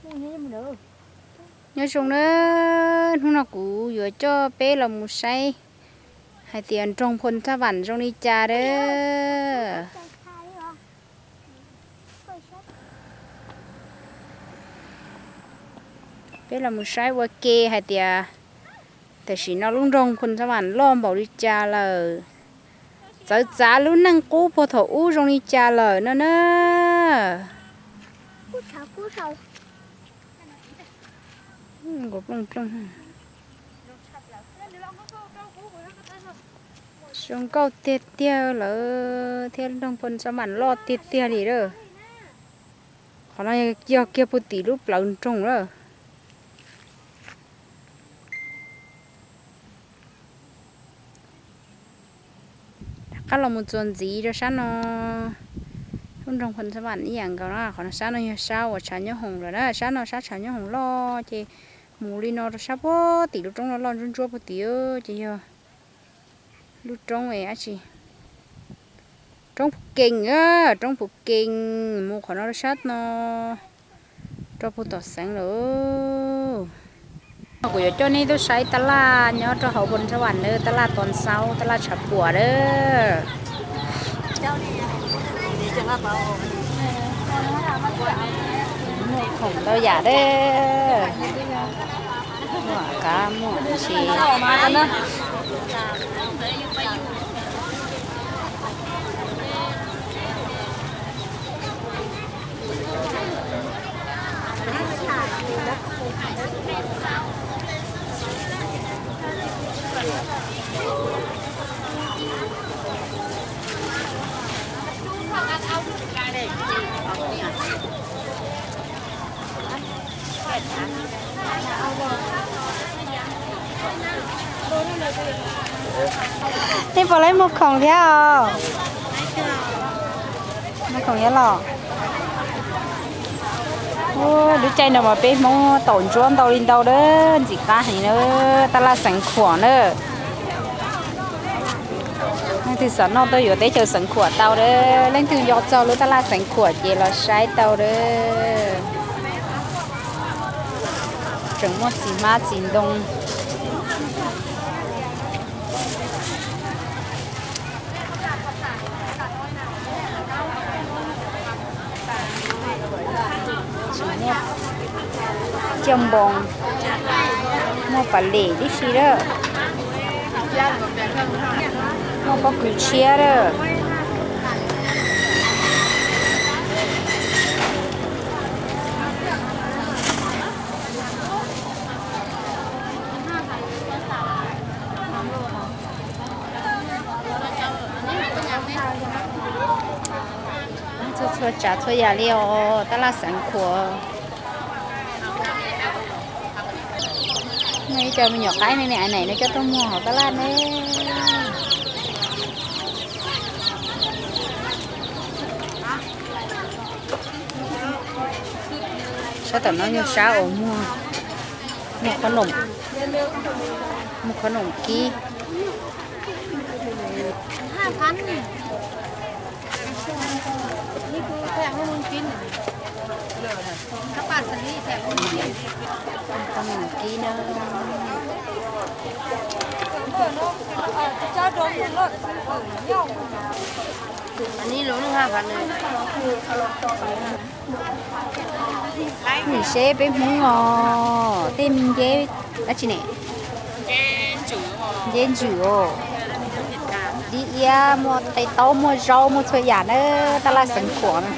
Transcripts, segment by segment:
Nyob zoo na, hnub no kuv yuav coj peb los mus saib hais tias nroog Phoo Xab Vam zoo li cas dab. Peb los mus saib ua ke hais tias tam sim no lub nroog Phoo Xab Vam loj npaum li cas lawm, txawv txav lub neej qub puag thaum ub zoo li cas lawm no na. Zoo nkauj tiag tiag lawm thiab, lub nroog Phoo Xab Vam loj tiag tiag li lawm. Qhov no yog kiag puag tim lub plawv nroog lawm. Rov qab los mus txuas ntxiv rau sab no, lub nroog Phoo Xab Vam ib yam nkaus na, qhov no sab no yog sab uas tshav nyob hoom lawm na, sab no sab tshav nyob hoom loj ces mus li no rau sab puag tim lub roob loj loj ntsuab ntsuab puag tim ces yog lub roob es dab tsi, roob Phuv Kees, roob Phuv Kees, mus qhov no rau sab no rau puag tom xeev lawm. Kuv yuav coj nej tuaj saib taj laj nyob rau hauv Phoo Xab Vam na, taj laj Toos Xaub, taj laj Tshav Puam na. Muaj khoom ntau yam na, muaj qab muaj tsi. Nej puas laib muag khoom thiab os? Muag khoom thiab los? Lub caij no mas peb Hmoob taum ntsuab ntau li ntau na, ntxim qab heev na, taj laj Xeev Khuam na. Leej twg xav noj tuaj yuav teb chaws Xeev Khuam tau na, leej twg nco txog lub taj laj Xeev Khuam ces los saib tau na. Tseem muaj txiv hmab txiv ntoo. Tseem muaj caj npoos, muaj pas lem tib si lawm, muaj pob kws tshiab lawm. Txhua txhua tsav txhua yam li os, taj laj Xeev Khuam. Muaj ib co me nyuam qaib me me aiv neem no coj tuaj muag hauv taj laj ne. Sab tom no yog sab uas muag, muag qhob noom, muag qhob noom kib. Qhob noom kib na. Nim seb peb Hmoob os, tej me nceb dab tsi ne? Nceb ntsws os. Dib iab, muaj tes taub, muaj zaub, muaj txhua yam na, taj laj Xeev Khuam na.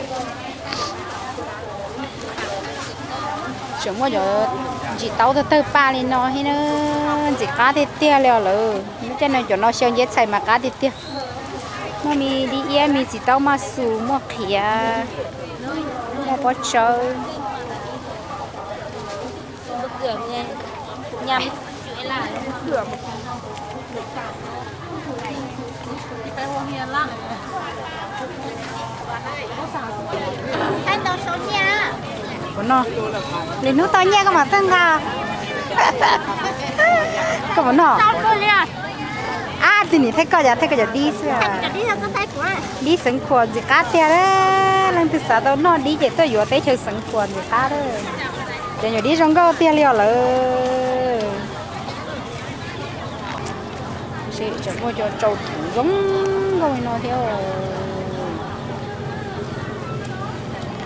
Tseem muaj cov ntsis taub tawg tawg paj li no thiab na, ntxim qab tiag tiag li os lawm. Lub caij no cov no xyaw nceb txhais mas qab tiag tiag. Muaj me dib iab, me txiv taub maj xus, muaj qhiav, muaj pob tsawb. Puas noj? Lwm hnub tau nyiaj koj mam tawg nqa. Koj puas noj? Ab, tus nim thaij koj, cas thaij koj cov dib xwb. Dib Xeev Khuam ntxim qab tiag. Leej twg xav tau noj dib ces tuaj yuav teb chaws Xeev Khuam ntxim qab lawm. Cov nyuam dib zoo nkauj tiag li os lawm. Tseem muaj cov tsau thuv zoo nkauj li no thiab os.